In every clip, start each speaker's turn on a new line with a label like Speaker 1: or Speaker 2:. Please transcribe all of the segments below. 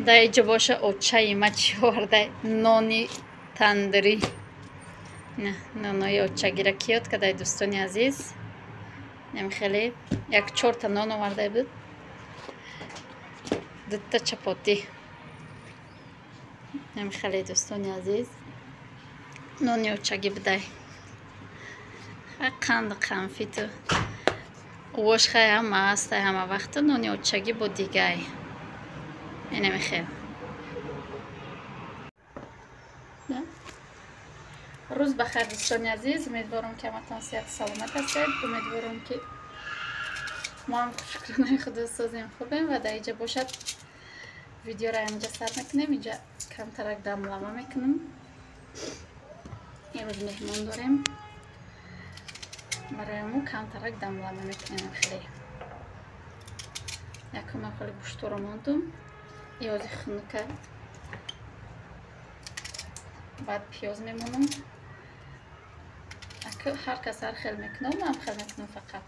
Speaker 1: Дар иҷо боша очаи ма чӣ овардай? Нони тандирӣ. Нонои очагира киёд кадай, дӯстони азиз. Нем хеле як чорта нон овардай буд. Дута чапотӣ. Нем хеле, дӯстони азиз. Нони очагӣ будай. Қанду қанфиту овош хай ҳама ҳастай ҳама вақту нони очагӣ бо дигай. Инами хел. Рӯз ба хайр, дӯстони азиз. Умедворам, ки ҳаматон сиҳату саломат ҳастед. Умедворам, ки мо ҳам шукронаи худо созем, хубем. Ва дар иҷа бошад видеоро инҷа сар мекунем. Инҷа камтарак дамлама мекунем. Имрӯз меҳмон дорем. Барои мо камтарак дамлама мекунем хеле. Якум хеле гӯшторо мондум. Иёзи хунука. Баъд пиёз мемонам. Ҳар кас ҳар хел мекунам, ман хел мекунам фақат.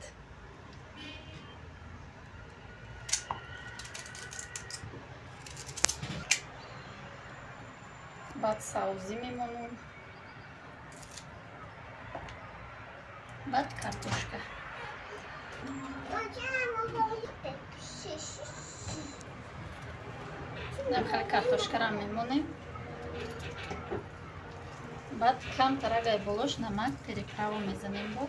Speaker 1: Баъд савзӣ мемонам. Баъд картошка. Хеле картошкарам мемонем. Баъд камтарак ай болош намак переправа мезанем бо.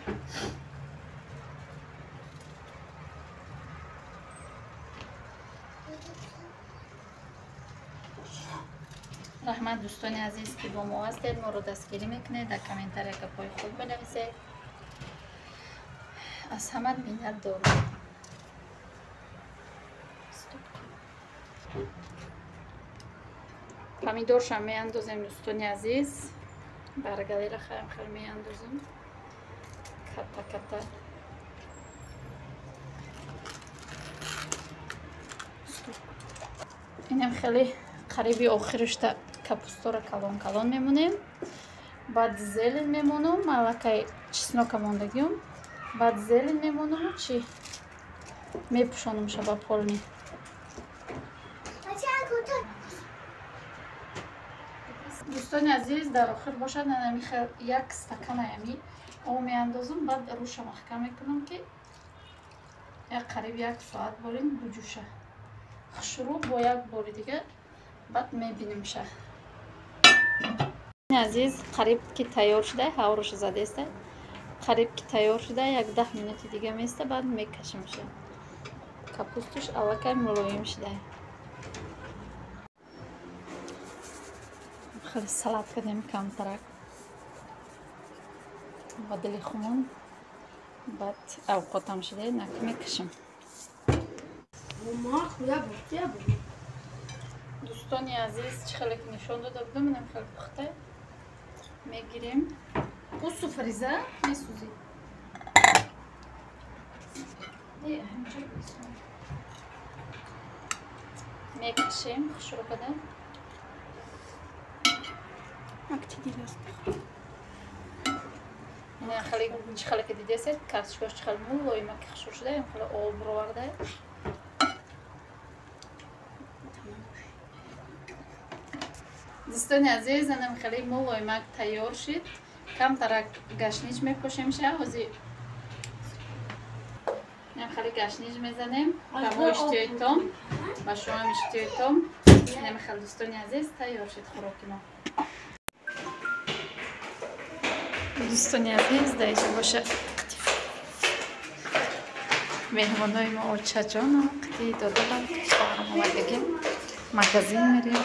Speaker 1: Раҳмат, дӯстони азиз, ки бо мо ҳастед, моро дастгирӣ мекунед, дар комментария гапҳои хуб менависед. Аз ҳама миннат дорам. Помидоршам меандозем, дӯстони азиз. Баргалира хаям хел меандозем. Ката ката. Инам хеле қариби охирушта капустора калон калон мемонем. Баъд зелен мемонам, аллакай чеснока мондагиам. Баъд зелен мемонам, чи мепӯшонам шаба полни. Дӯстони азиз, дар охир бошад нанами хел як стакана ами об меандозам, баъд рӯша маҳкам мекунам, ки як қариб як соат борин буҷӯша. Хушрӯ бо як бори дига баъд мебинимша. Азиз, қариб ки тайёр шуда, ҳавроша задеста. Қариб ки тайёр шуда, як 10 минути дига места, баъд мекашимша. Капустуш аллакай мулоим шуда. Хеле салат кардем камтарак ба дили хумон. Баъд авқотам шуда, нак мекашам. Дӯстони азиз, чӣ хеле ки нишон дода будам, инам хеле пухта мегирем. Усу фариза месӯзӣ. Мекашем хушрӯ када. Чӣ хеле ки дидесед, картошкаш чӣ хеле мулоима ки хушрӯ шуда, ин хеле об роварда. Дӯстони азиз, анам хеле мулоимак тайёр шид. Камтарак гашнич мепошем ша. Ҳозир инам хеле гашнич мезанем. Ба мо иштиёитон, ба шумоам иштиёитон. Инам хеле, дӯстони азиз, тайёр шид хӯроки мо. Дӯстони азиз, дар иҷо боша меҳмонои мо очаҷону қити додарам, хоҳарам омадагим. Магазин мерем.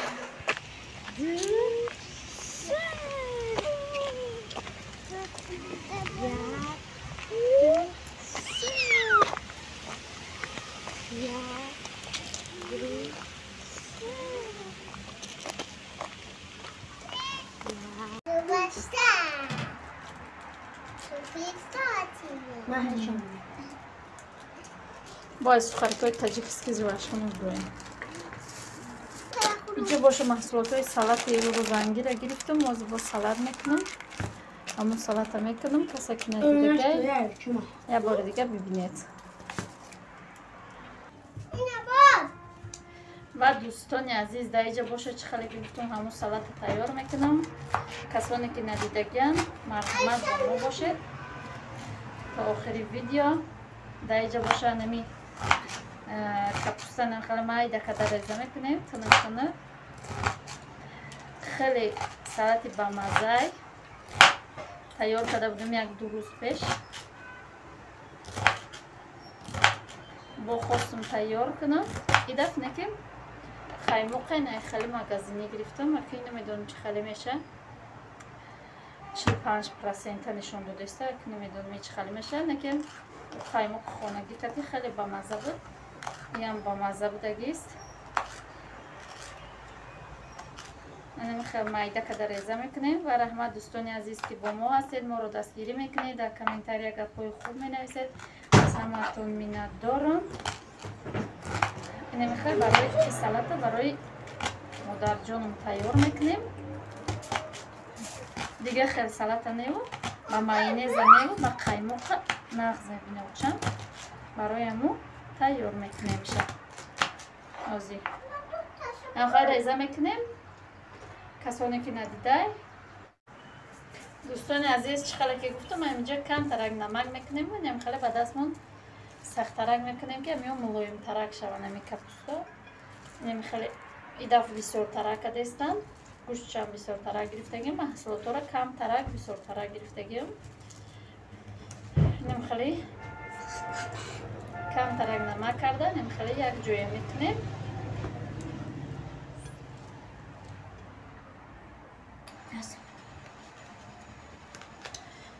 Speaker 1: Бояд сухарикҳои таҷикиски зӯрашонро бироем. Инҷо боша маҳсулотҳои салати рӯзангира гирифтам, ҳозир бо салат мекунам. Ҳамон салата мекунам, касе ки надидагай як бори дига бибинед. Баъд Дӯстони азиз, дар инҷа боша чӣ хеле ки гуфтум, ҳамун салата тайёр мекунам. Касоне ки надидагиянд, марҳамат бо мо бошед то охири видео. Дар инҷа боша нами капуста хеле майда када реза мекунем, тунук тунук. Хеле салати бамазай тайёр карда будем як-ду рӯз пеш. Бо хостум тайёр кунам. И дафъ не ки қаймоқе не хеле магазинӣ гирифтам, аки намедонам чӣ хеле меша. 45% нишон додеста, аки намедонам чӣ хеле меша, не ки қаймоқ хонагӣ кати хеле бамаза буд. Иам бамаза будагист. Хеле майда када реза мекунем. Ва раҳмат дӯстони азиз, ки бо мо ҳастед, моро дастгирӣ мекунед, дар комментария гапҳои хуб менависед. Аз ҳамаатон миннатдорам. Инамихел барои салата барои модарҷоном тайёр мекунем. Дигар хел салата неву, ба майонеза неву, ба қаймоқа нағз мебиночам. Барои ҳаму тайёр мекунемша. Ҳозир хел реза мекунем. Касоне ки надидай. Дӯстони азиз, чӣ хеле ки гуфтам, инҷа камтарак намак мекунем ва нем хеле ба дастмон сахттарак мекунем, ки ҳамиё мулоимтарак шаванд ҳами капусто. Нем хеле и дафъ бисёртарак кадестам, гӯштшам бисёртарак гирифтагим, маҳсулотҳоро камтарак бисёртарак гирифтагим. Нем хеле камтарак намак карда, нем хеле як ҷоя мекунем.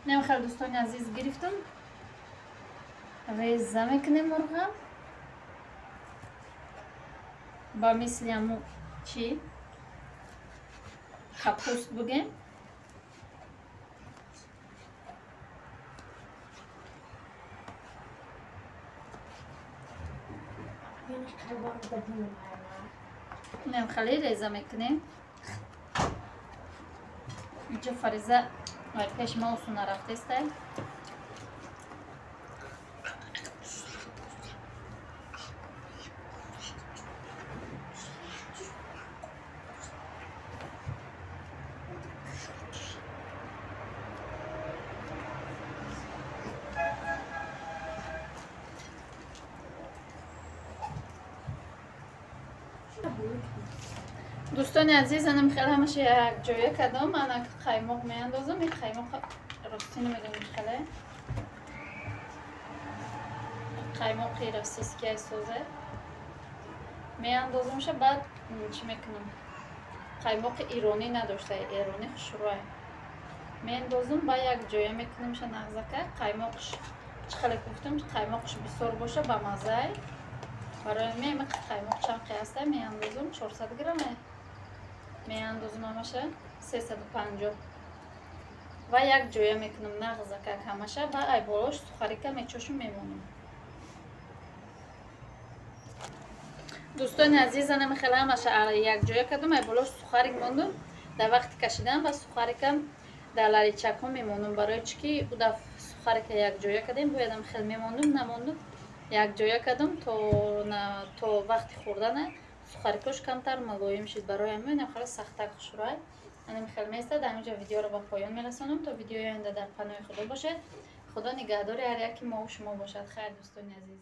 Speaker 1: Нем хеле дӯстони азиз гирифтам. Реза мекунем мурға ба мисли ҳаму чӣ капуст бугем. Нем хеле реза мекунем. Инҷо Фариза вай пеш ма осуна рафтестай. Дӯстони азиз, анам хеле ҳамаша як ҷоя кардам. Ана қаймоқ меандозам. Ин қаймоқ ростӣ намедонам чӣ хеле. Қаймоқи российский созе меандозамша, баъд чӣ мекунам? Қаймоқи иронӣ надошта, эронӣ хушрӯя. Меандозам, ба як ҷоя мекунамша нағзака. Қаймоқш чӣ хеле гуфтам, қаймоқш бисёр боша бамазай. Барои ме қаймоқ чанд қиаста меандозам, 400 грамм меандозам ҳамаша 350 ва як ҷоя мекунам нағзакак ҳамаша. Ба ай болош сухарика мечошум мемонам. Дӯстони азиз, анам хеле ҳамаша як ҷоя кардам, ай болош сухарик мондум. Дар вақти кашидан ба сухарикам дар ларичакҳо мемонам, барои чӣ ки ӯ даф сухарика як ҷоя кардем, боядам хел мемондум, намондум. Як ҷоя кардам то вақти хӯрдана сухарикош камтар мулоим шид. Барои ҳамин хеле сахттар хушрӯй. Анам хеле меистад. Ҳаминҷо видеоро ба поён мерасонам. То видеои оянда дар паноҳи Худо бошед. Худо нигаҳдори ҳар яки мо шумо бошад. Хайр дӯстони азиз.